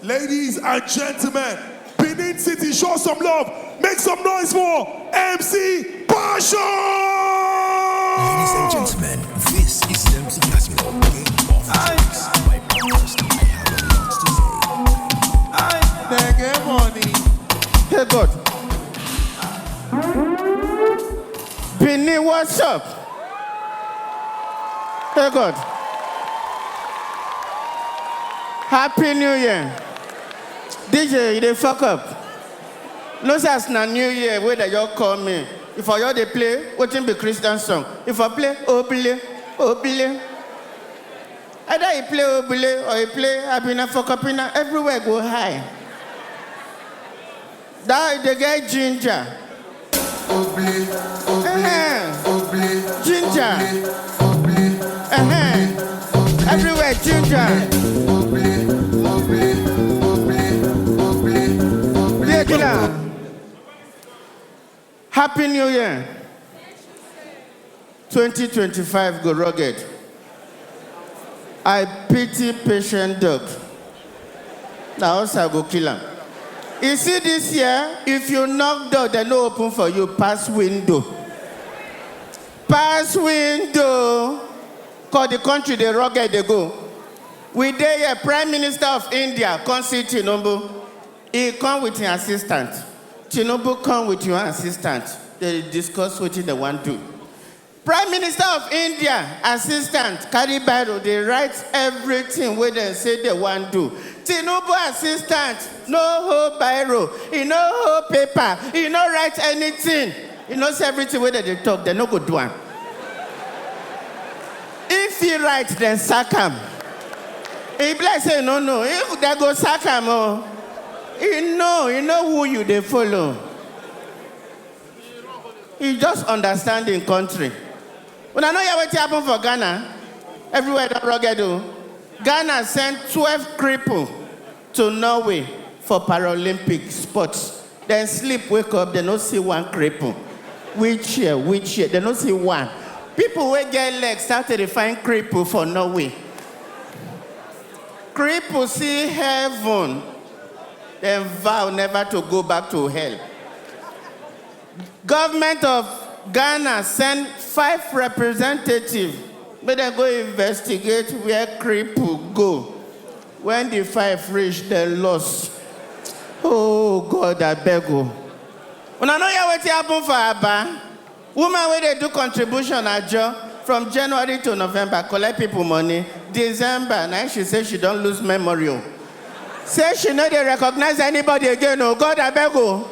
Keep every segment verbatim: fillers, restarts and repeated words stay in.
Ladies and gentlemen, Benin City, show some love. Make some noise for M C Passion! Ladies and gentlemen, this is M C Casino. Game of Drinks, my podcast. I have a lot to say. They get money. Hey God. Benin, what's up? Hey God. Happy New Year. D J, you dey fuck up. No say as na New Year wey dem just call me. If I just dey play, wetin be Christian song? If I play, obile, obile. Either you play obile or you play abina for kapina, everywhere go high. That they get ginger. Obli, obli, Eh, obli, ginger. obli, Eh, everywhere ginger. obli, obli, obli, obli, obli. Yeah, killer. Happy New Year. twenty twenty-five go rugged. I pity patient dog. Na us I go kill am. You see this year, if you knock door, dem no open for you, pass window. Pass window. Cause the country dey rugged dey go. We dey here, Prime Minister of India come see Tinubu. He come with him assistant. Tinubu come with your assistant. They discuss wetin dem wan do. Prime Minister of India assistant carry biro dey write everything wey dem say dem wan do. Tinubu assistant no hold biro, he no hold paper, he no write anything. He know say everything wey dem dey talk, dem no go do am. If he write, dem sack am. E be like say he no know. If dem go sack am o, he know, he know who you dey follow. He just understand him country. Una no hear wetin happen for Ghana? Everywhere don rugged o. Ghana send twelve cripple to Norway for Paralympic sports. Dem sleep, wake up, dem no see one cripple. Wheelchair, wheelchair, dem no see one. People wey get leg start to dey find cripple for Norway. Cripple see heaven, dem vow never to go back to hell. Government of Ghana send five representative make dem go investigate where cripple go. When the five reach, dem lost. Oh God, abeg o. Una no hear wetin happen for Aba? Woman wey dey do contribution ajo, from January to November, collect people money. December, na she say she don lose memory o. Say she no dey recognize anybody again o. God, abeg o.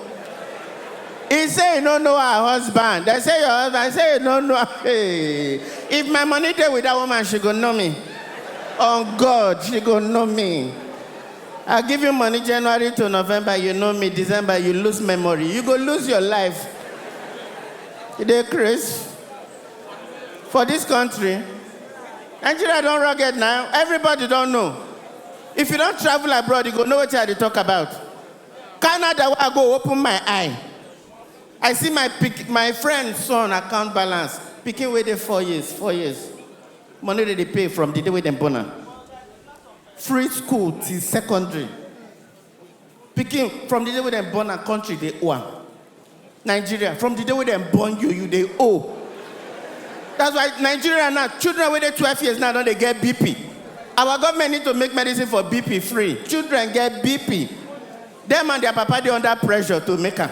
He say he no know her husband. Dem say your husband. He say he no know. Hey. If my money dey with that woman, she go know me. On God, she go know me. I give you money January to November, you know me. December, you lose memory. You go lose your life. You dey craze for this country. Nigeria don rugged now. Everybody don know. If you don travel abroad, you go know wetin I dey talk about. Canada, wey I go open my eye. I see my pick, my friend son account balance. Pikin wey dey four years, four years. Money dem dey pay from the day wey dem born am. Free school till secondary. Pikin, from the day wey dem born am, country dey owe am. Nigeria, from the day wey dem born you, you dey owe. That's why Nigeria now, children wey dey twelve years now don dey get B P. Our government need to make medicine for B P free. Children get B P. Dem and their papa dey under pressure to make am.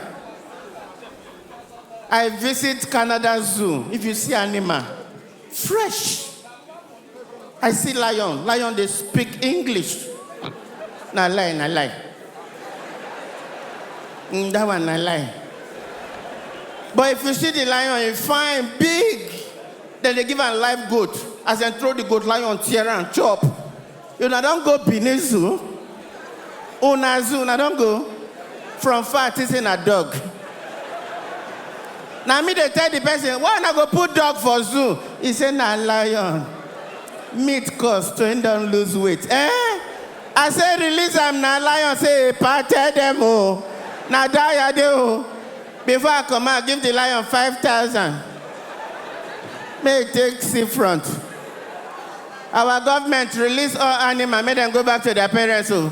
I visit Canada Zoo. If you see animal, fresh. I see lion. Lion dey speak English. Na lie, na lie. Mm, that one na lie. But if you see the lion, e fine, big. Then they give am live goat. As dem throw the goat, lion tear am chop. Una don go Benin Zoo? Una zoo, una don go? From far, think say na dog. Na me dey tell the person, "Why una go put dog for zoo?" He say, "Na lion. Meat cost, so he don lose weight." Eh? I say, "Release am, na lion." Say, "Pa, tell dem o. Na die I dey o." Before I come out, give the lion five thousand. Make e take see front. Our government release all animal, make dem go back to their parents o.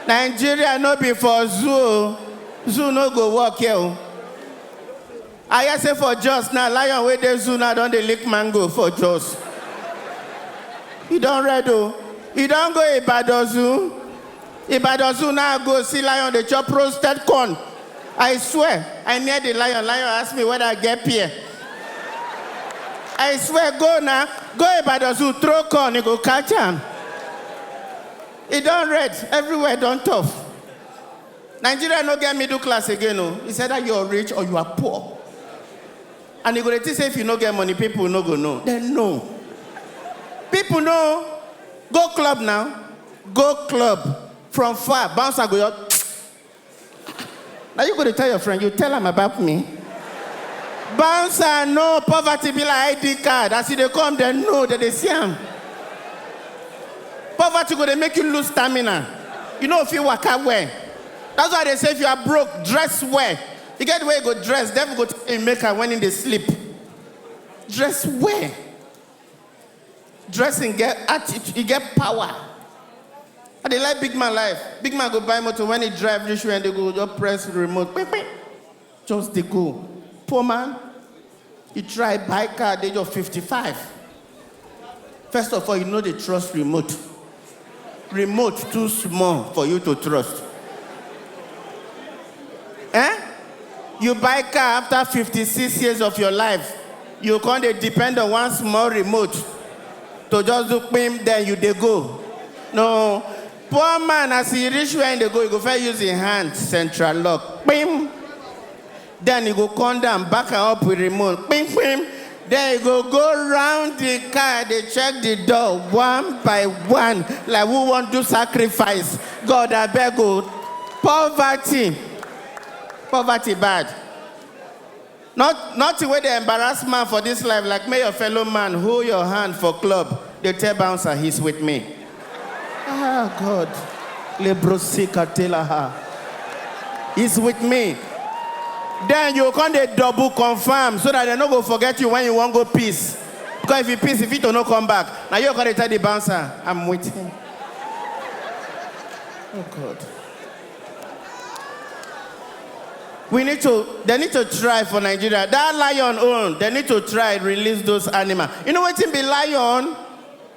Nigeria no be for zoo o. Zoo no go work here o. I hear say for Jos now, lion wey dey zoo now don dey lick mango for Jos. E don red o. E don go Ibadan zoo. Ibadan zoo now, I go see lion dey chop roasted corn. I swear, I near the lion. Lion ask me whether I get pear. I swear, go now, go Ibadan zoo, throw corn, e go catch am. E don red, everywhere don tough. Nigeria no get middle class again o. It's either you are rich or you are poor. And you go dey think say if you no get money, people no go know. Dem know. People know. Go club now. Go club. From far, bouncer go your. Now you go to tell your friend, you tell am about me. Bouncer, no, poverty be like I D card. As you dey come, dem know that they see am. Poverty go dey make you lose stamina. You know if you waka well. That's why they say if you are broke, dress well. You get where you go dress, devil go tell you make am when in dey sleep. Dress well. Dressing get attitude, e get power. I dey like big man life. Big man go buy motor, when he drive reach where they go just press remote. Ping, ping. Just dey go. Poor man, he try buy car at the age of fifty-five. First of all, you know they trust remote. Remote too small for you to trust. Eh? You buy car after fifty-six years of your life. You can't dey depend on one small remote to just do pim, then you dey go. No. Poor man, as he reach where he dey go, he go first use him hand, central lock. Pim. Then he go come down, back am up with remote. Pim, pim. Then he go go round the car, dey check the door one by one, like who wan do sacrifice. God, abeg o. Poverty. Poverty bad. Not, nothing wey dey embarrass man for this life like make your fellow man hold your hand for club, dey tell bouncer, "He's with me." Ah, God. Lebrosika telaha. "He's with me." Then you come dey double confirm so that dem no go forget you when you wan go piss. Because if you piss, if you to no come back, na you come dey tell the bouncer, "I'm with him." Oh, God. We need to, they need to try for Nigeria. That lion own, they need to try release those animals. You know wetin be lion?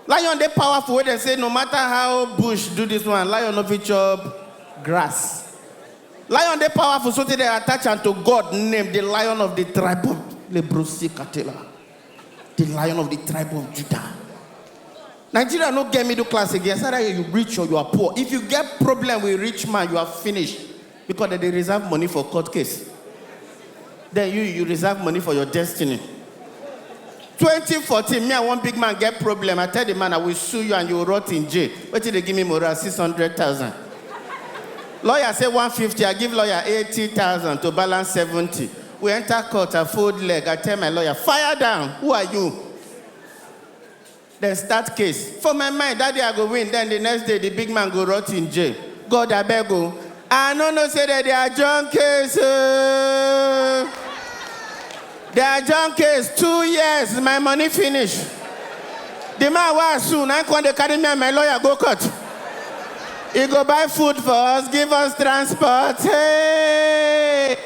Lion dey powerful wey dem say no matter how bush do this one, lion no fit chop grass. Lion dey powerful so tey dem attach am to God name, the lion of the tribe of Lebrosi Katela, the lion of the tribe of Judah. Nigeria no get middle class again. It's either you rich or you are poor. If you get problem with rich man, you are finished. Because dem dey reserve money for court case. Then you, you reserve money for your destiny. Twenty fourteen, me and one big man get problem. I tell the man, "I will sue you and you will rot in jail." Wetin dey give me morale? Six hundred thousand. Lawyer say one fifty, I give lawyer eighty thousand to balance seventy. We enter court, I fold leg. I tell my lawyer, "Fire down. Who are you?" Dem start case. For my mind, that day I go win. Then the next day, the big man go rot in jail. God, abeg o. I no know say dem dey adjourn case o. Dem adjourn case two years, my money finish. The man wey I sue, na him come dey carry me and my lawyer go court. He go buy food for us, give us transport. Hey!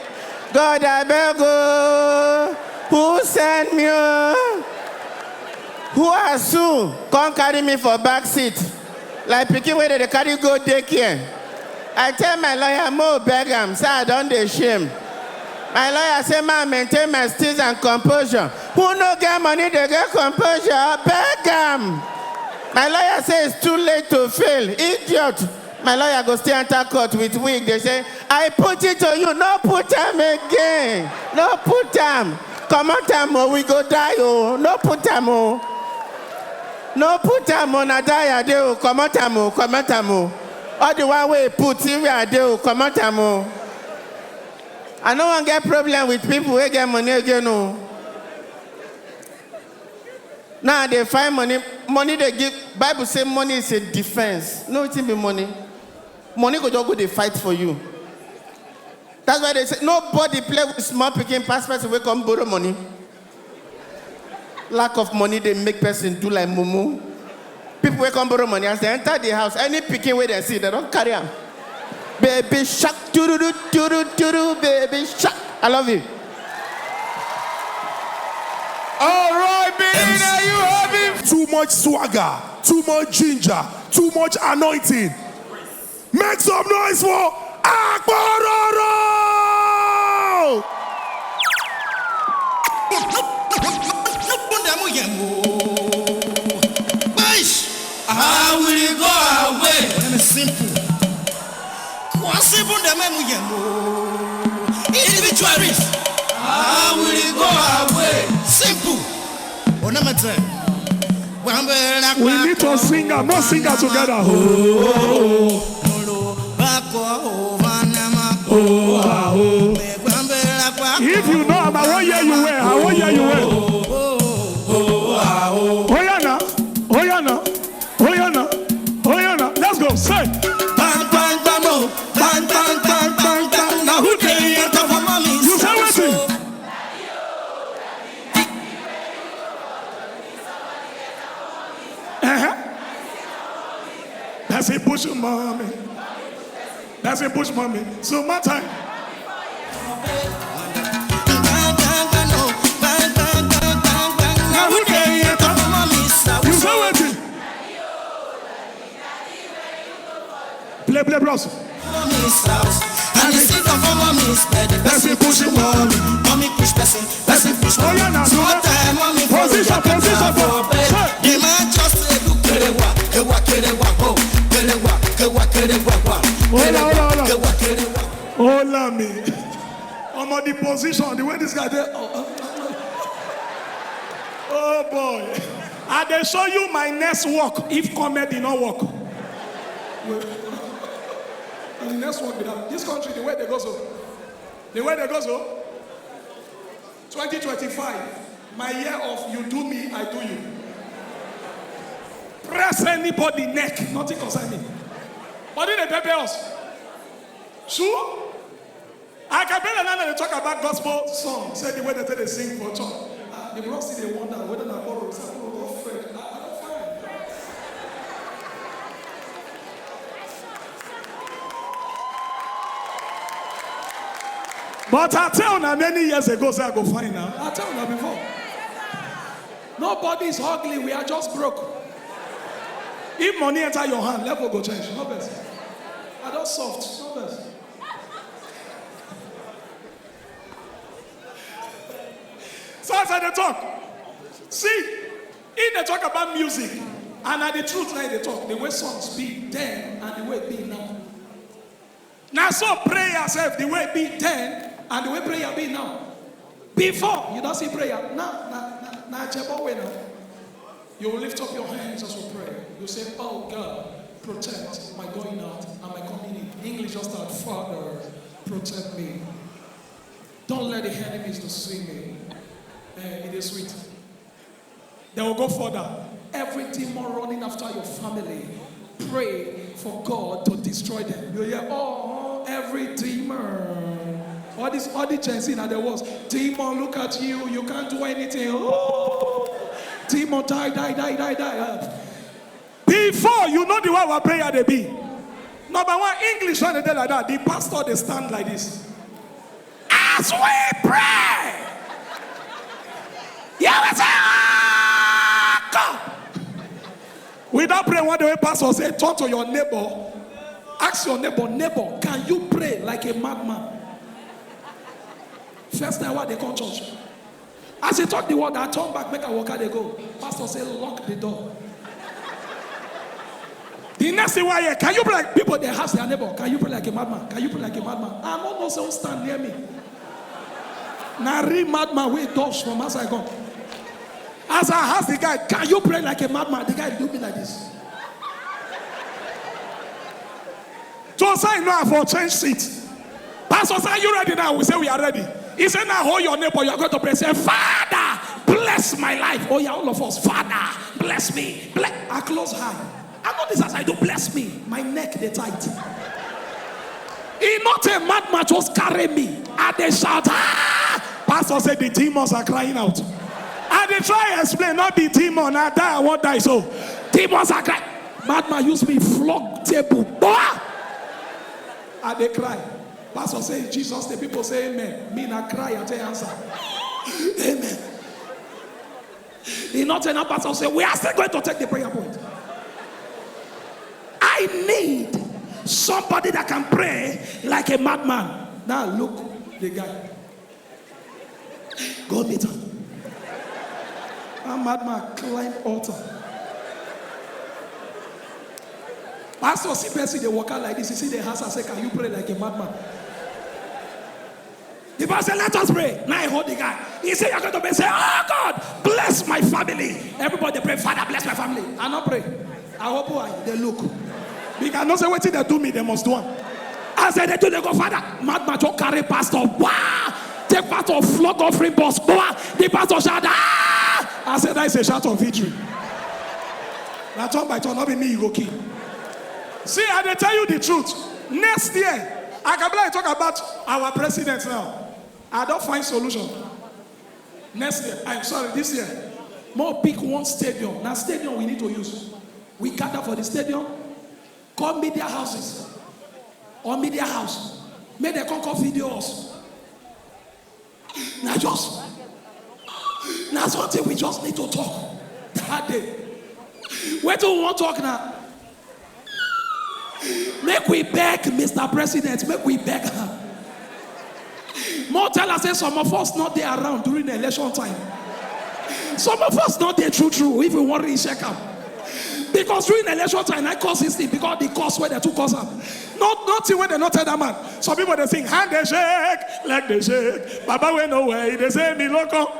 God, abeg o. Who send me o? Who I sue come carry me for back seat like pikin wey dem dey carry go daycare? I tell my lawyer, "Mo beg am, say I don dey shame." My lawyer say, "Ma maintain my steeze and composure." Who no get money dey get composure? Beg am. My lawyer say it's too late to fail. Idiot. My lawyer go still enter court with wig. They say, "I put it to you, no put am again. No put am. Comot am o, we go die o. No put am o. No put am o, na die I dey o. Comot am o, comot am o." All the one wey put, see where I dey o, comot am o. I no wan get problem with people wey get money again o. Now I dey find money. Money dey give. Bible say money is a defense. No, wetin be money? Money go just go dey fight for you. That's why they say nobody play with small pikin pass person wey come borrow money. Lack of money dey make person do like mumu. People wey come borrow money, as they enter the house, any pikin wey dem see, dem don carry am. Baby shark, doo doo doo doo doo doo, baby shark. I love you. All right, baby, now you have it. Too much swagger, too much ginger, too much anointing. Make some noise for Akpororo! I will go away. Very simple. Kwasi Bundamemu Yemo. Individualist. I will go away. Simple. Onamata. We need to sing and not sing am together. Oh, oh, oh. If you know am, I wan hear you well. I wan hear you well. Oh yeah now, oh yeah now, oh yeah now, oh yeah now. Let's go. Say. Bang, bang, bang, oh. Bang, bang, bang, bang, bang. Now who dey enter for mommy? You say wetin? Uh-huh. Person push mommy. Person push mommy. So my time. Now who dey enter? You say wetin? Play, play, bros. Person push mommy. Mommy push person. Person push mommy. Oh yeah, now. Small time, mommy. Position, position, position. The man just say, "Kerewa, kewa, kerewa, ho. Kerewa, kewa, kerewa, wa. Hold on, hold on, hold on. Kewa, kerewa." Hold on, me. I'm on the position. The way this guy there. Oh, oh, oh. Oh boy. I dey show you my next work if comedy no work. And the next work be that. This country, the way they go so. The way they go so. twenty twenty-five, my year of you do me, I do you. Press anybody neck, nothing concern me. But then they pepper us. Sure? I can better now they talk about gospel song. Say the way that they sing for church. Ah, the bros still dey wonder whether na borrow, say borrow don friend. I, I don find. But I tell una many years ago say I go find now. I tell una before. Nobody is ugly. We are just broke. If money enter your hand, level go change. No vex. I don soft. No vex. So as I dey talk, see, if they talk about music, and na the truth na dey talk, the way songs be then and the way e be now. Na so prayer sef, the way e be then and the way prayer be now. Before, you don see prayer. Now, na, na, na Achebo way now. You will lift up your hands as we pray. You say, "Oh God, protect my going out and my coming in." English just start, "Father, protect me. Don't let the enemies deceive me." Eh, it is sweet. They will go further. Every demon running after your family, pray for God to destroy them. You hear, "Oh, every demon." All this, all the Gen Z now, there was, "Demon, look at you. You can't do anything. Oh, demon, die, die, die, die, die." Uh, Before, you know the way our prayer dey be. Number one, English, when they dey like that, the pastor dey stand like this. As we pray, you will say, "Ah, God." Without praying, one day when pastor say, turn to your neighbor, ask your neighbor, "Neighbor, can you pray like a madman?" First time wey I dey come church, as he talk the word, I turn back, make I waka dey go. Pastor say, "Lock the door." The next thing wey I hear, "Can you pray like," people dey ask their neighbor, "Can you pray like a madman? Can you pray like a madman?" I no know say who stand near me. Na real madman wey dodge from outside come. As I ask the guy, "Can you pray like a madman?" The guy do me like this. So say no, I for change seat. Pastor say, "Are you ready now?" We say, "We are ready." He said, "Now hold your neighbor. You are going to pray." Say, "Father, bless my life." Oh yeah, all of us. "Father, bless me." Ble-, I close eye. I know this as I do. Bless me. My neck dey tight. He not a madman just carry me. I dey shout, "Ah!" Pastor said, "The demons are crying out." I dey try explain, not be demon. I die, I won't die. So demons are crying. Madman use me flog table. Boah! I dey cry. Pastor say, "In Jesus' name." People say, "Amen." Me na cry, I take answer. Amen. He not enough, pastor say, "We are still going to take the prayer point." I need somebody that can pray like a madman. Now look the guy. Go meet am. That madman climb altar. Pastor see person dey waka like this. He see the house and say, "Can you pray like a madman?" The pastor say, "Let us pray." Now I hold the guy. He say, "You're going to pray." Say, "Oh God, bless my family." Everybody pray, "Father, bless my family." I not pray. I hope why they look. Because I know say wetin they do me, they must do am. As they do, they go, "Father." Madman just carry pastor. Wah! Take pastor, flog offering box. Wah! The pastor shout, "Ah!" I said, "That is a shout of victory." Now turn by turn, not be me you go kill. See, I dey tell you the truth. Next year, I can be like talk about our president now. I don't find solution. Next year, I'm sorry, this year, more pick one stadium. Now stadium we need to use. We gather for the stadium, call media houses or media house. Make dem come, come video us. Now just, now something we just need to talk that day. Where do we want talk now? Make we beg Mister President, make we beg am. More tell us say some of us not there around during the election time. Some of us not there true true if we want to check am. Because during the election time, I cause this thing because the cause where they two cause am. Not nothing where they not tell that man. Some people they sing, "Hand they shake, leg they shake. Baba we no way, they say me loco."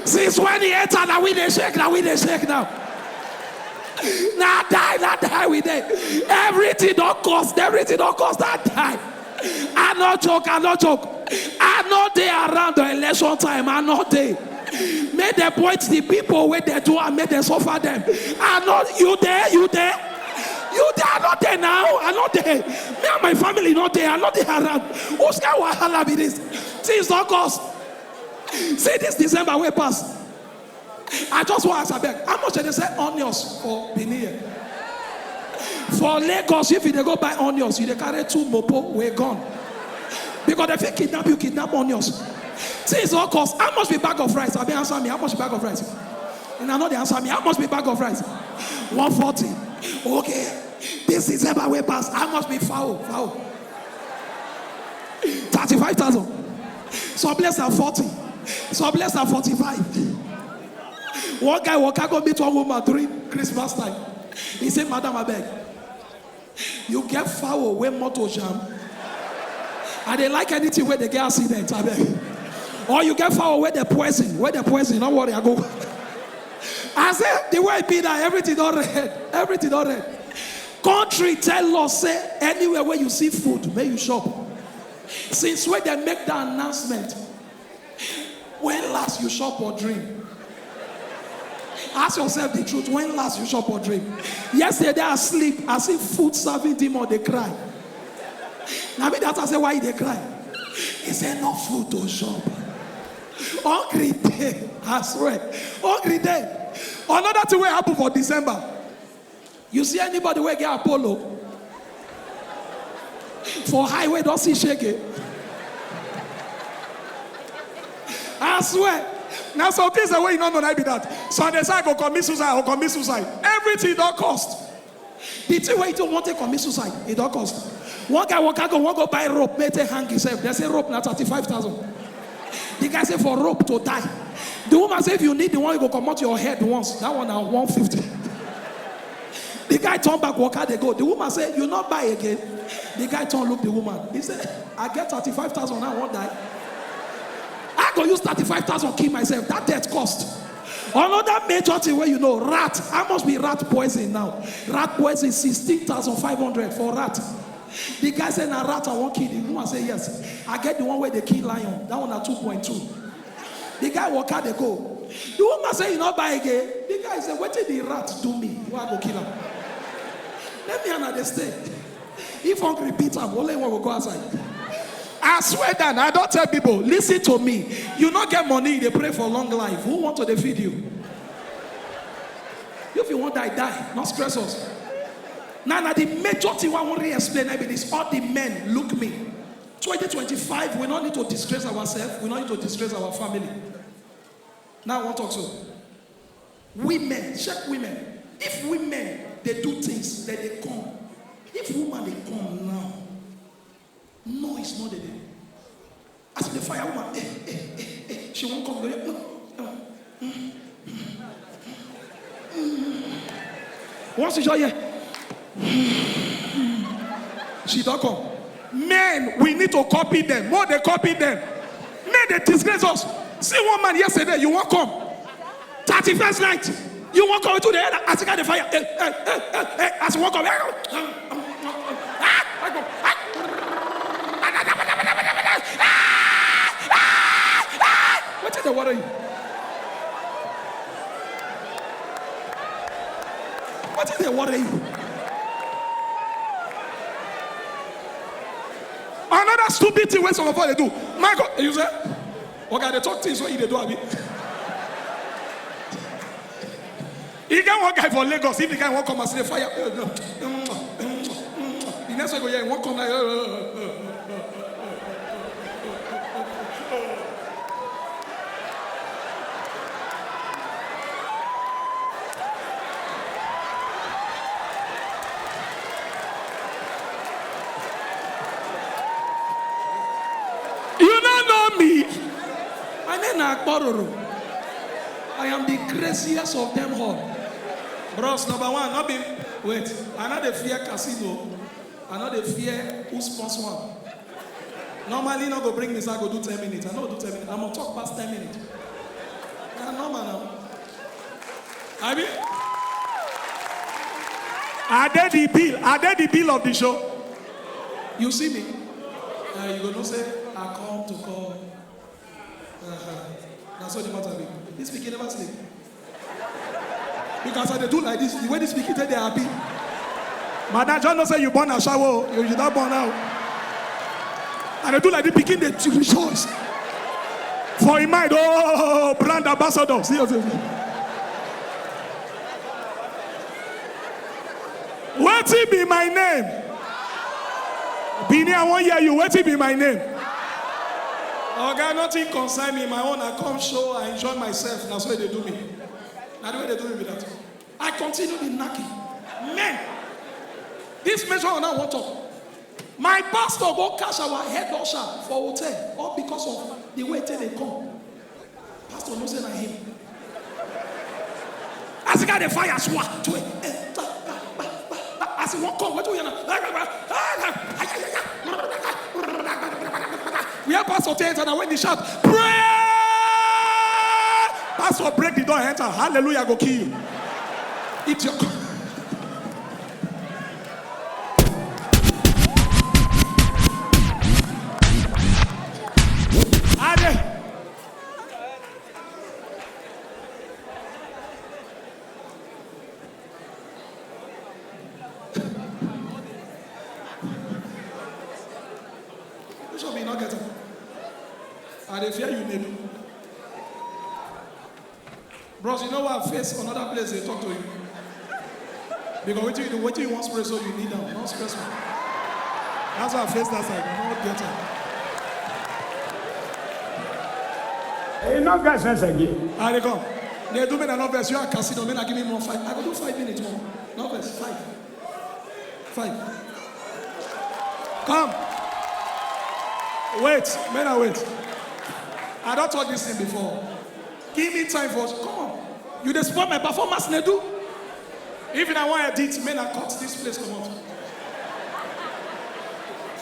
Since when he enter, now we dey shake, now we dey shake now. Now die, now die we dey. Everything don't cost, everything don't cost, I die. I no joke, I no joke. I no dey around the election time, I no dey. Make dem point the people wey dey do am, make dem suffer them. I no, you dey, you dey, you dey, I no dey now, I no dey. Me and my family no dey, I no dey around. Which kind wahala be this? Things don cost. See this December wey pass. I just wan ask abeg, how much dem dey sell onions for Benin here? For Lagos, if you dey go buy onions, you dey carry two mopo wey gone. Because dem fit kidnap you, kidnap onions. Things don cost. How much be bag of rice? Abi answer me, how much be bag of rice? Una no dey answer me. How much be bag of rice? One forty. Okay. This December wey pass, how much be fowl? Fowl. Thirty-five thousand. Some place na forty. Some place na forty-five. One guy waka go meet one woman during Christmas time. He say, "Madam, abeg, you get fowl wey motor jam?" I dey like anything wey dey get accident, abeg. Or you get fowl wey dey poison, wey dey poison, no worry, I go. I say, the way e be now, everything don red, everything don red. Country tell us say anywhere where you see food, make you shop. Since when dem make that announcement, when last you shop or dream? Ask yourself the truth, when last you shop or dream? Yesterday I sleep, I see food serving demon dey cry. Na me that I say, "Why you dey cry?" He say, "No food to shop." Hungry dey, I swear. Hungry dey. Another thing wey happen for December. You see anybody wey get Apollo for highway don see shege? I swear. Now some things that way you no know na be that. Some dey say, "I go commit suicide, I go commit suicide." Everything don cost. The thing wey you want to commit suicide, e don cost. One guy waka go, wan go buy rope, make take hang himself. They say rope na thirty-five thousand. The guy say for rope to die. The woman say if you need the one, you go comot your head once. That one na one fifty. The guy turn back, waka dey go. The woman say, "You not buy again?" The guy turn look the woman. He say, "I get thirty-five thousand, I wan die. I go use thirty-five thousand kill myself. That death cost." Another major thing wey you know, rat. How much be rat poison now? Rat poison sixteen thousand five hundred for rat. The guy say, "Na rat I wan kill." The woman say, "Yes, I get the one wey dey kill lion. That one na two point two." The guy waka dey go. The woman say, "You no buy again?" The guy say, "Wetin the rat do me? Why I go kill am?" Let me and I dey stay. If hungry beat am, only one go go outside. I swear down, I don tell people, listen to me. You no get money, you dey pray for long life. Who want to dey feed you? If you wan die, die. No stress us. Now, now the major thing I want to explain, I mean, is all the men look me. Twenty twenty-five, we don't need to disgrace ourselves. We don't need to disgrace our family. Now I want to talk so. Women, check women. If women, they do things, then they come. If woman, they come now, no, it's not the day. As the fire woman, eh, eh, eh, eh, she won't come. Once you join here, she don't come. Men, we need to copy them. More they copy them. Men, they disgrace us. See one man yesterday, you won't come. Thirty-first night, you won't come to the end. As you got the fire, eh, eh, eh, eh, eh, as you walk up, eh, eh, eh, eh, eh, what is the worry? What is the worry? Another stupid thing wey some of us dey do. My God, you say, okay, I dey talk things wey you dey do, abi? E get one guy for Lagos, if the guy wan come and say fire, the next one go hear, he wan come like, you no know me. My name na Akpororo. I am the craziest of them all. Bros, number one, not be, wait, I no dey fear casino. I no dey fear who sponsor am. Normally, no go bring me, so I go do ten minutes. I no do ten minutes. I must talk past ten minutes. Na normal now. I mean, I dey the bill. I dey the bill of the show. You see me? Uh, you go know say I come to call. Uh-huh. That's what the matter be. This pikin never sleep. Because I dey do like this, the way this pikin take dey happy. Madam, just know say you born ashawo, you, you don born now. And they do like the pikin dey rejoice. For him mind, oh, brand ambassador. See, see, see. Wetin be my name? Bini, I wan hear you. Wetin be my name? Oga, nothing concern me. My own, I come show, I enjoy myself. Na so e dey do me. Na the way they do me be that. I continue the knocking. Men, this measure I wan talk. My pastor go catch our head usher for hotel, all because of the way they come. Pastor no say na him. As the guy dey fire, swat to it. Eh, ta, ba, ba, ba, ba. As he won't come, what do you know? We have pastor ten and when he shout, "Pray!" Pastor break the door, enter. Hallelujah, go kill you. Idiot. Ade. Which one be not getting? I dey fear you, Nedu. Bros, you know what? Face another place they talk to you. Because what you do, what you want spray, so you need them, not stress me. That's why I face that side. I don't get it. E no get sense again. I dey come. They do me na no verse. You are casino. Me na give me more five. I go do five minutes more. No verse. Five. Five. Come. Wait. Men are wait. I don't talk this thing before. Give me time for. Come on. You dey spoil my performance, Nedu. If I want edit, men are cut this place. Come on.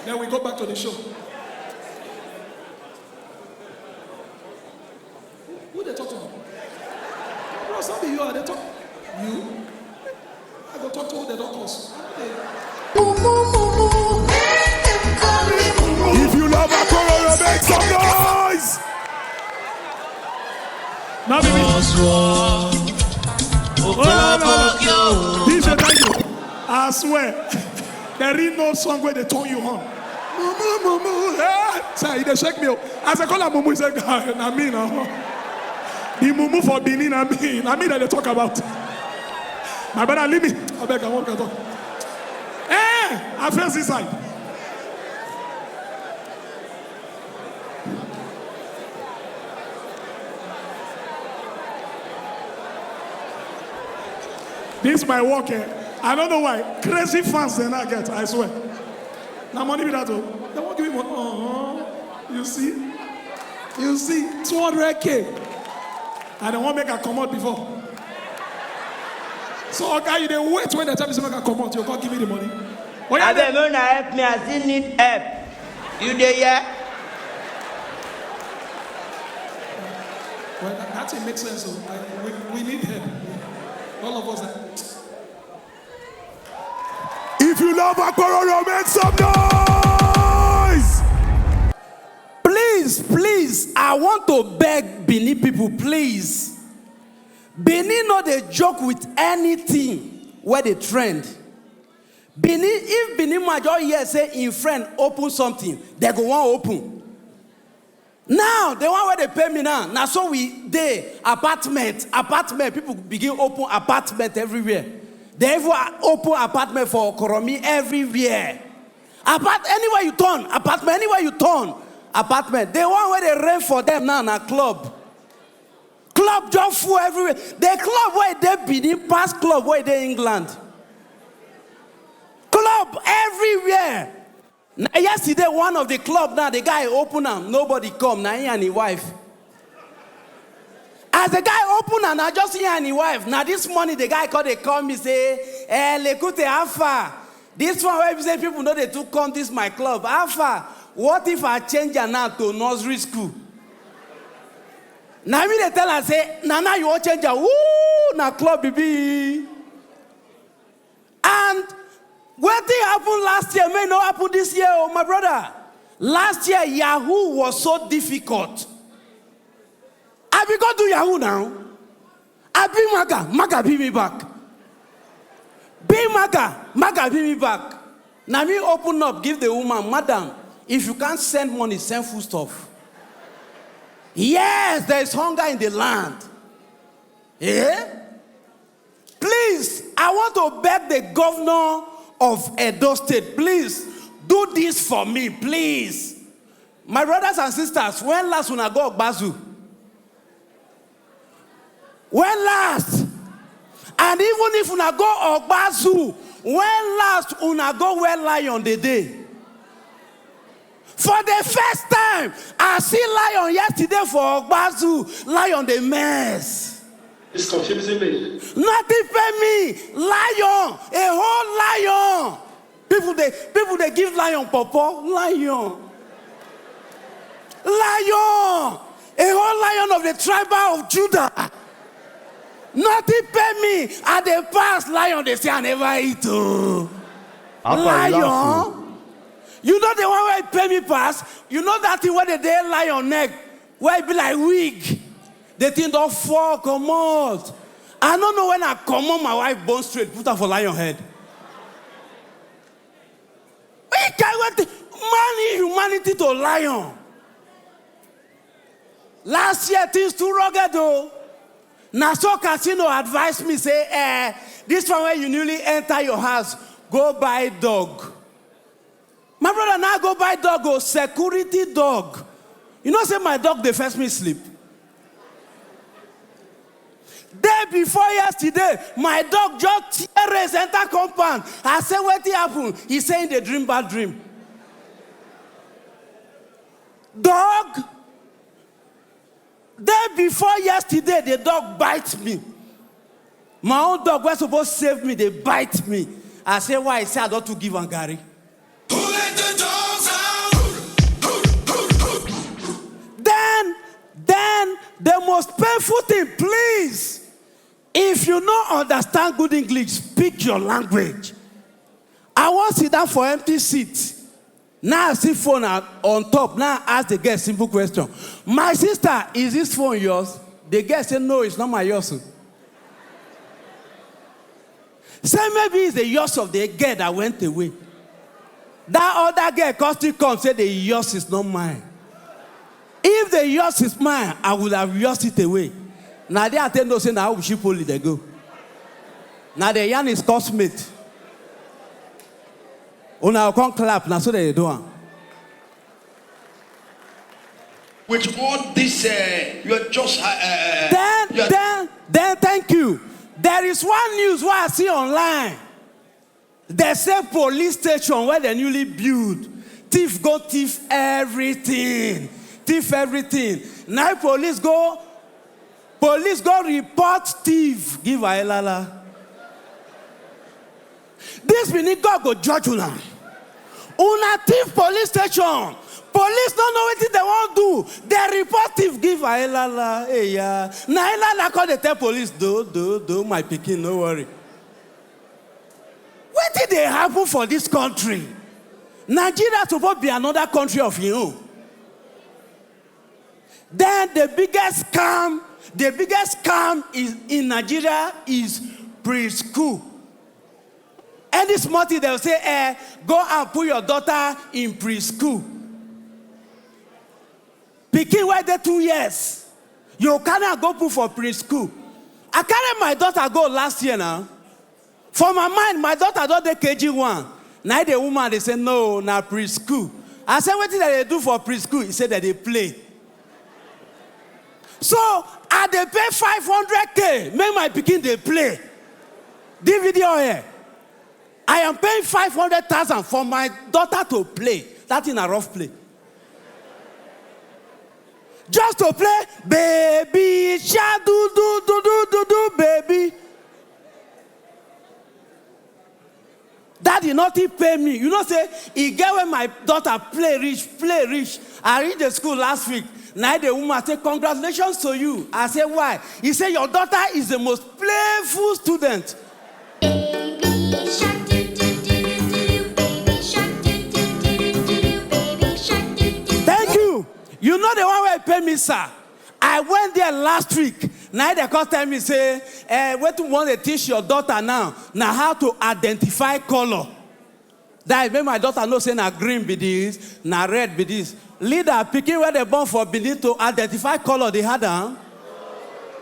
Then we go back to the show. Who, who they talk to? Bro, some of you are they talk. You? I go talk to who they don't cause. If you love Akpororo, make some noise. Now, baby. Oh, no, no, no. D J, thank you. I swear. There is no song where they turn you on. Mumu, mumu, eh? Sir, he dey shake me. Oh. As I call her mumu, he said, "God, na me now." The mumu for Benin, na me, na me that they talk about. My brother, leave me. I beg, I won't talk. I face this side. This is my work, eh? I don't know why. Crazy fans they not get, I swear. Now money be that, oh. They won't give me money. Uh-huh. You see? You see? two hundred K. And they won't make a come out before. So, okay, you dey wait when they tell me to make a come out. You can't give me the money. Oh, yeah, Abeg, make una help me, I still need help. You dey hear? Well, that, that thing makes sense. Oh. I, we, we need help. All of us. That... If you love Akpororo, make some noise! Please, please, I want to beg Benin people, please. Benin no dey joke with anything wey dey trend. Benin, if Benin man just hear say im friend open something, dem go wan open. Now, the one wey dey pay me now, na so we dey, apartment, apartment, people begin open apartment everywhere. They even open apartment for Okoromi everywhere. Apart, anywhere you turn, apartment, anywhere you turn, apartment. The one wey dey reign for them now na club. Club just full everywhere. The club wey dey Benin pass club wey dey England. Club everywhere. Na yesterday, one of the club now, the guy open am, nobody come, na him and him wife. As the guy open am, na just him and him wife. Na this morning, the guy call, dey call me say, "Eh, Lekute, how far? This one wey be say people no dey too come this my club. How far? What if I change am now to nursery school?" Na me dey tell am say, "Na now you wan change am? Woo, na club e be." And wetin happen last year may no happen this year, oh my brother. Last year, Yahoo was so difficult. I be go do Yahoo now. I be maga, maga be me back. Be maga, maga be me back. Na me open up, give the woman, "Madam, if you can't send money, send foodstuff." Yes, there is hunger in the land. Eh? Please, I want to beg the governor of Edo State, please do this for me, please. My brothers and sisters, when last una go Ogbazu? When last? And even if una go Ogbazu, when last una go where lion dey dey? For the first time, I see lion yesterday for Ogbazu. Lion dey mess. It's confusing me. Nothing pay me. Lion, a whole lion. People dey, people dey give lion pawpaw. Lion. Lion. A whole lion of the tribe of Judah. Nothing pay me. I dey pass, lion dey say I never eat, oh. Lion. You know the one wey pay me pass? You know that thing wey dey dey lion neck, wey be like wig? The thing don fall comot. I no know when I comot my wife bone straight, put am for lion head. We can wait, man, humanity to lion. Last year, things too rugged, oh. Na so casino advise me, say, "Eh, this one wey you newly enter your house, go buy dog." My brother, now go buy dog, oh, security dog. You know, say my dog dey first me sleep. Day before yesterday, my dog just tear race enter compound. I say, "Wetin happen?" He say he dey dream bad dream. Dog. Day before yesterday, the dog bite me. My own dog wey suppose save me, dey bite me. I say, "Why?" He say, "I don too give am garri." Then, then the most painful thing, please, if you no understand good English, speak your language. I wan sit down for empty seat. Now I see phone on top. Now I ask the girl simple question. "My sister, is this phone yours?" The girl say, "No, it's not my yours." Say, "Maybe it's the yours of the girl that went away." That other girl come still come say, "The yours is not mine." If the yours is mine, I would have yours it away. Now they attend those say, "Now we should pull it go." Now the yarn is cosmate. Una come clap, na so they do am. With all this, uh, you're just. Uh, uh, Then, you're- then, then, thank you. There is one news wey I see online. They say police station where they newly build, thief go thief everything, thief everything. Now police go, police go report thief give Ayelala. This Benin God go judge una. Una thief police station. Police no know wetin dem wan do. Dem report thief give Ayelala. Hey, yeah. Na Ayelala come dey tell police, do, do, do, my pikin, no worry. Wetin dey happen for this country? Nigeria suppose be another country of im own. Then the biggest scam, the biggest scam is in Nigeria is preschool. Any small thing dem say, eh, go and put your daughter in preschool. Pikin wey dey two years, you carry am go put for preschool. I carry my daughter go last year now. For my mind, my daughter don dey K G one. Na the woman dey say, no, na preschool. I say, wetin dem dey do for preschool? He say dem dey play. So I dey pay five hundred K make my pikin dey play. D V D on here. I am paying five hundred thousand for my daughter to play. That thing na rough play. Just to play, baby, sha do do do do do do, baby. Daddy, nothing pay me. You know, say, he get when my daughter play reach, play reach. I reach the school last week. Now the woman say, congratulations to you. I say, why? He say, your daughter is the most playful student. Baby shark do do do do do, baby shark do do do do do, baby shark do do. Thank you. You know the one wey pay me, sir. I went there last week. Now they come tell me say, eh, wetin we wan dey teach your daughter now na how to identify color. That make my daughter know say na green be this, na red be this. Leader, pikin wey dem born for Benin to identify color dey hard am.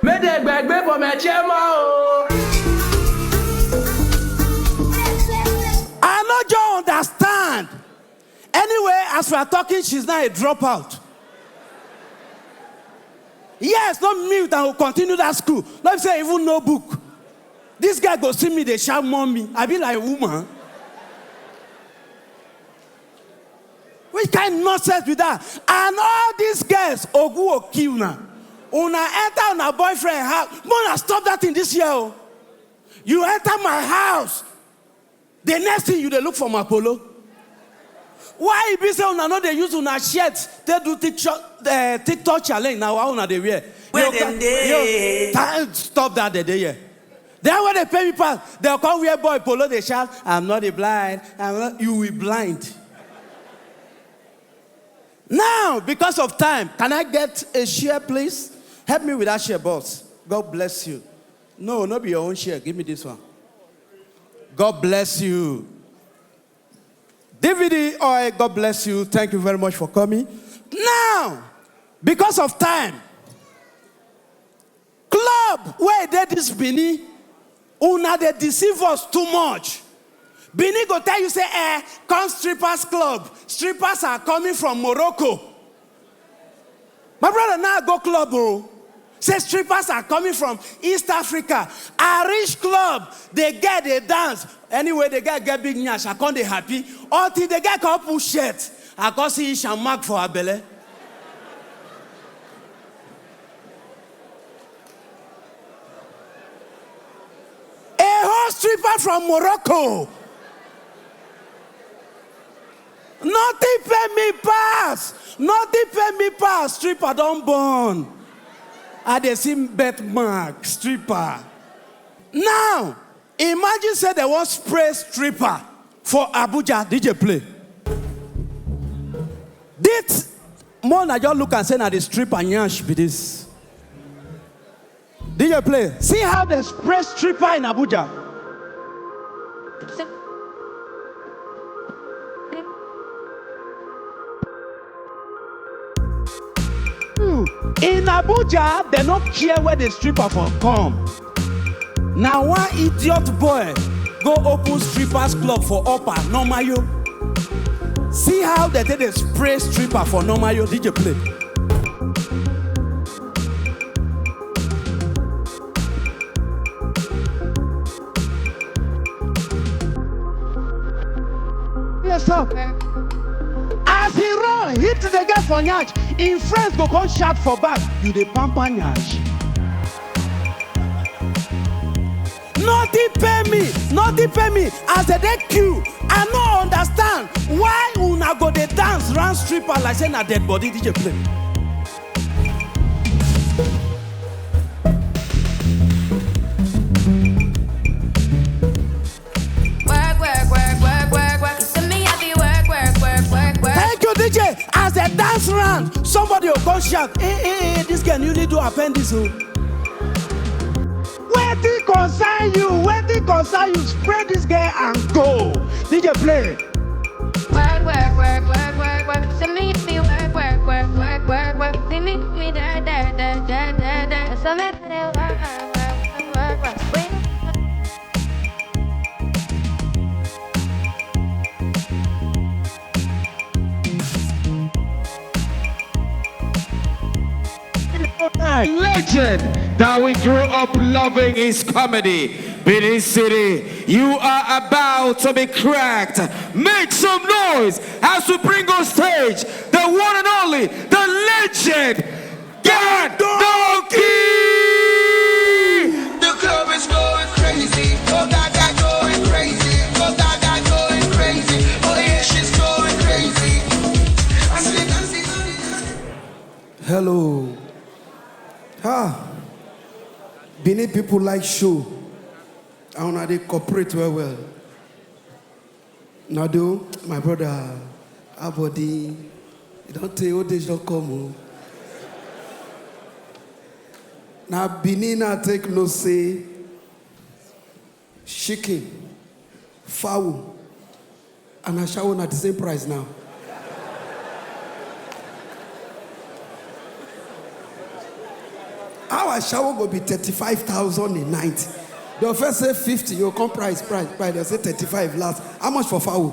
Make dem gbegbe for my chairman o. I no just understand. Anyway, as we are talking, she's now a dropout. Yes, no mute and will continue that school. Not say even no book. This guy go see me, they shout mommy. I be like woman. Which kind nonsense be that? And all these girls, Ogu will kill now. Una enter una boyfriend house. Mona, stop that thing this year. Oh. You enter my house. The next thing you dey look for my polo. Why e be say una no dey use una shirt take do TikTok, uh, TikTok challenge na wa una dey wear? Where dem dey? Stop that dey dey here. Then when they pay me pass, they'll come wear boy polo, they shout, I'm not a blind, I'm not, you will blind. Now, because of time, can I get a share, please? Help me with that share, boss. God bless you. No, not be your own share. Give me this one. God bless you. D V D Oil, God bless you. Thank you very much for coming. Now, because of time, club where they this Benin, una they deceive us too much. Benin go tell you say, eh, come strippers club. Strippers are coming from Morocco. My brother, now I go club, oh. Say strippers are coming from East Africa. I reach club, they get a dance. Anyway, they get get big nyash. I come they happy. Until they get couple shirt, I come see Isha mark for her belly. A whole stripper from Morocco. Nothing pay me pass. Nothing pay me pass. Stripper don't burn. I dey see birthmark. Stripper. Now, imagine say they want spray stripper for Abuja. D J play. This more na just look and say na the stripper nyash be this. D J play. See how they spray stripper in Abuja. In Abuja, they no care where the stripper for come. Now one idiot boy go open strippers club for Upper Normayo. See how dem take dey spray stripper for normal yo D J play. Yes, sir. As he run, hit the girl for nyash, him friends go come shout for back, "You dey pamper nyash." Nothing pay me, nothing pay me. As dem dey queue, I no understand why una go dey dance round stripper like say na dead body D J play. Work, work, work, work, work, work. To me, I be work, work, work, work, work. Thank you, D J. As dem dance round, somebody go come shout, "Hey, hey, hey, this girl newly do appendix o." Wetin concern you? Wetin concern you? Spray this girl and go. D J play. Work, work, work, work, work, work. To me, I be work, work, work, work, work, work. To me, me da, da, da, da, da, da. So me da, da, work, work, work, work, work. Wait. Legend that we grew up loving his comedy. Benin City, you are about to be cracked. Make some noise as we bring on stage the one and only, the legend, Gan Donkey! The club is going crazy. Oh, Gaga going crazy. Oh, Gaga going crazy. Oh, yeah, she's going crazy. I see dancing on the Hello. Ah, Benin people like show. And una dey cooperate well well. Nado, my brother, how body? You don tey, old age don come o. Na Benin I take know say chicken, fowl, and ashawo na the same price now. How ashawo go be thirty-five thousand a night? Dem first say fifty, you come price, price, price. Dem say thirty-five last. How much for fowl?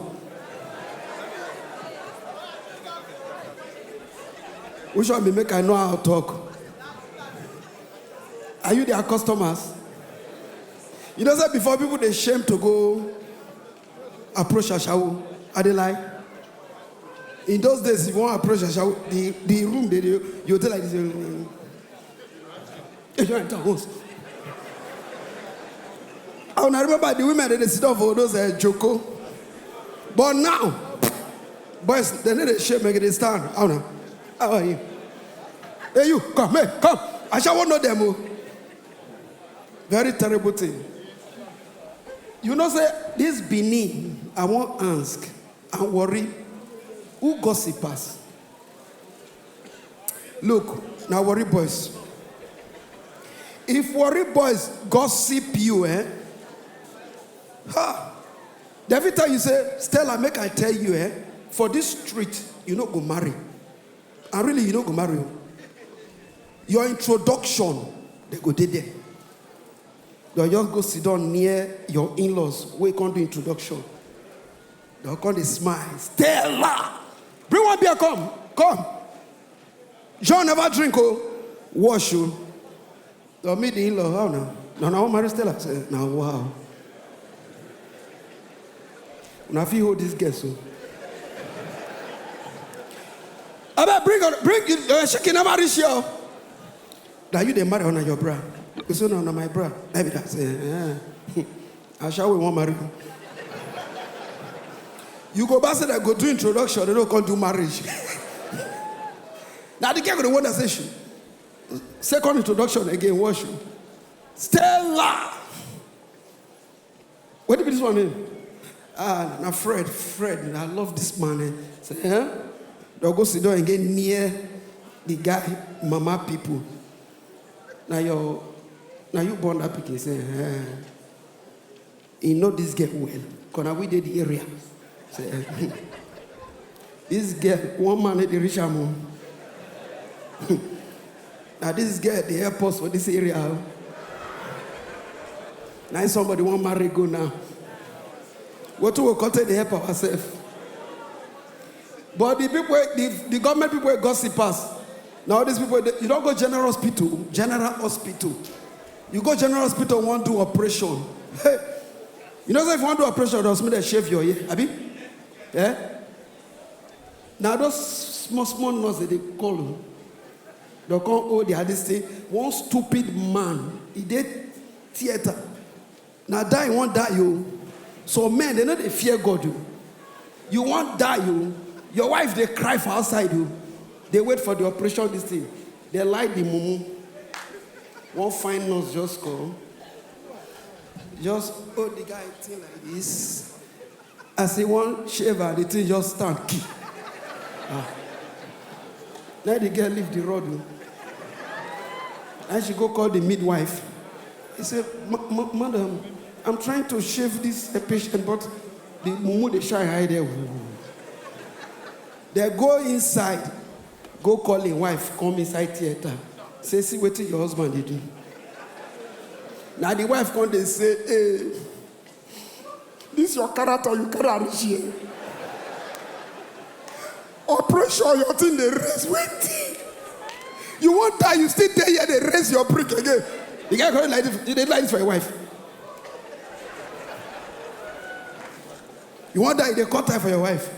Which one be make I know how to talk? Are you their customers? You know, say before, people dey shame to go approach ashawo. I dey lie? In those days, if you wan approach ashawo, the, the room dey, dey, you tell like this. You enter once. I wanna remember the women that they sit down for those, uh, joko. But now, boys, dem no dey shame, make dem stand. How now? How are you? Hey, you, come, hey, come. Ashawo know dem o. Very terrible thing. You know, say, this Benin, I wan ask and worry, who gossip pass? Look, na worry boys. If worry boys gossip you, eh? Ha! Dem fit tell you say, "Stella, make I tell you, eh? For this street, you no go marry." And really, you no go marry o. Your introduction, dem go dey there. Dem just go sit down near your in-laws wey come do introduction. Dem come dey smile. "Stella, bring one beer come. Come. John never drink o. Wash o." Dem meet the in-law. "How now? Na una wan marry Stella?" Say, "Na wow. Una fit hold this girl so." "Abeg, bring, bring, uh, chicken never reach here o." "Na you dey marry, or na your bra?" He say, "No, na my bra." "Na be that." Say, "Eh. Ashawo wan marry you." You go back say dem go do introduction, dem no come do marriage. Na the girl go dey wonder say she, second introduction again, wash you. "Stella! Wetin be this one name?" "Ah, na Fred, Fred. I love this man, eh." Say, eh? Dem go sit down again near the guy mama people. "Na your, na you born that pikin?" Say, eh. He know this girl well. 'Cause na we dey the area. Say, eh. This girl, one man no dey reach am o. Na this girl dey help us for this area o. Na somebody wan marry go now. Wetin we come take dey help ourselves? But the people, the, the government people wey gossip pass. Now these people, they, you don't go general hospital, general hospital. You go general hospital, want do operation. Hey, you know, say if you want do operation, they'll somebody shave your ear, abi? Eh? Now those small, small nurse that they call, they can't hold their this thing. One stupid man, he did theater. Now die, you won't die, you. So men, they know they fear God, you. You won't die, you. Your wife, they cry for outside, you. They wait for the operation, this thing. They like the mumu. One fine nurse just come. Just hold the guy thing like this. As he want shaver, the thing just stand. Key. Ah. Let the girl leave the road, oh. And she go call the midwife. He said, "Ma- ma- Madam, I'm trying to shave this uh, patient, but the mumu they shine high there." They go inside, go call him wife, come inside theater. Say, "See what your husband they do." Now the wife come, they say, "Hey, this your character, you carry reach here. Operation, your thing, they raise waiting. You won't die, you still there here, they raise your brick again." The guy going like this, they like this for your wife. You won't die, they cut time for your wife.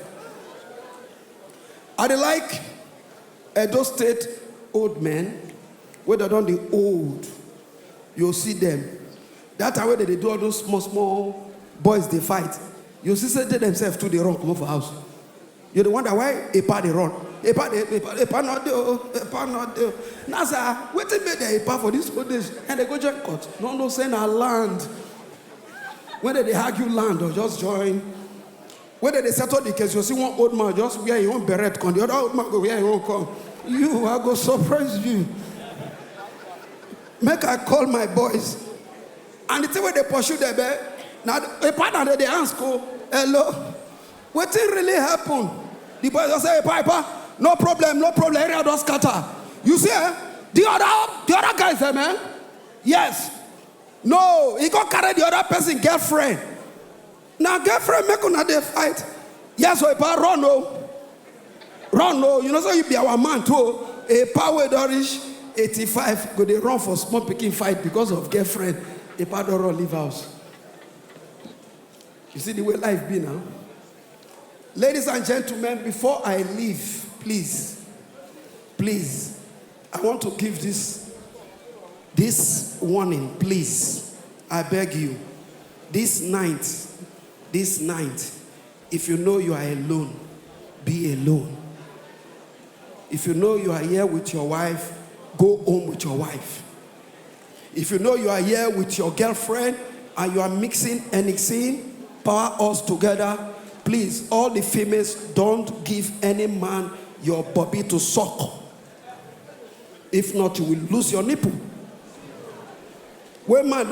I dey like Edo State old men, where they don't the old. You'll see them. That time when they do all those small, small boys, they fight. You see, say they themselves too, they run, come off house. You dey wonder why a pa dey run. A pa dey, a pa, a pa not do, a pa not do. Now, sir, what did make the a pa for this old days? And they go join court. No, no, say na land. When they, they argue land or just join. When they, they settle the case, you see one old man just wear your own beret, come. The other old man go wear your own, come. You, I go surprise you. Make I call my boys. And the thing when they pursue them, eh? Now, a partner, they, they ask, oh, "Hello, what thing really happened?" The boy just say, "Papa, no problem, no problem. Area don't scatter." You see, eh? The other, the other guys, eh, man? Yes. No, he go carry the other person girlfriend. Now, girlfriend make una dey fight. Yes, so a pa run, oh. Run, oh. You know, so you be our man too. A pa wey don reach eighty-five, go dey run for small pikin fight because of girlfriend. A pa don run leave house. You see the way life be now? Ladies and gentlemen, before I leave, please, please, I want to give this, this warning, please. I beg you. This night, this night, if you know you are alone, be alone. If you know you are here with your wife, go home with your wife. If you know you are here with your girlfriend and you are mixing anything, power us together, please, all the females, don't give any man your bobby to suck. If not, you will lose your nipple. When man